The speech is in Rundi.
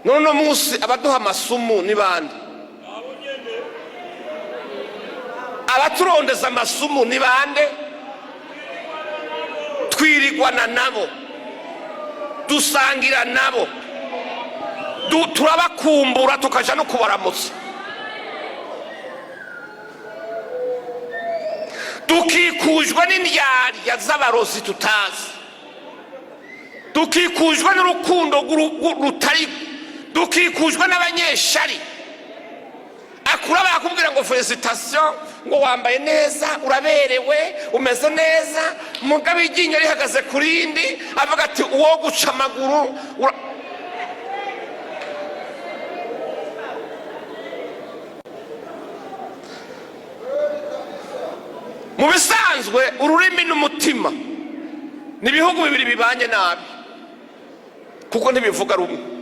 None uno munsi abaduha amasumu ni bande? Abaturondeza amasumu ni bande? Twirigwana nabo, dusangira nabo, turabakumbura, tukaja no kubaramutsa. Dukikujwe n'indyarya z'abarozi tutazi, dukikujwe n'urukundo rutari, dukikujwe n'abanyeshari. Akura bakubwira ngo félicitations, ngo wambaye neza, uraberewe, umeze neza, mugabo iryinyo rihagaze ku rindi, avuga ati uwo guca amaguru. Mu bisanzwe ururimi n'umutima ni ibihugu bibiri bibanye nabi, kuko ntibivuga rumwe.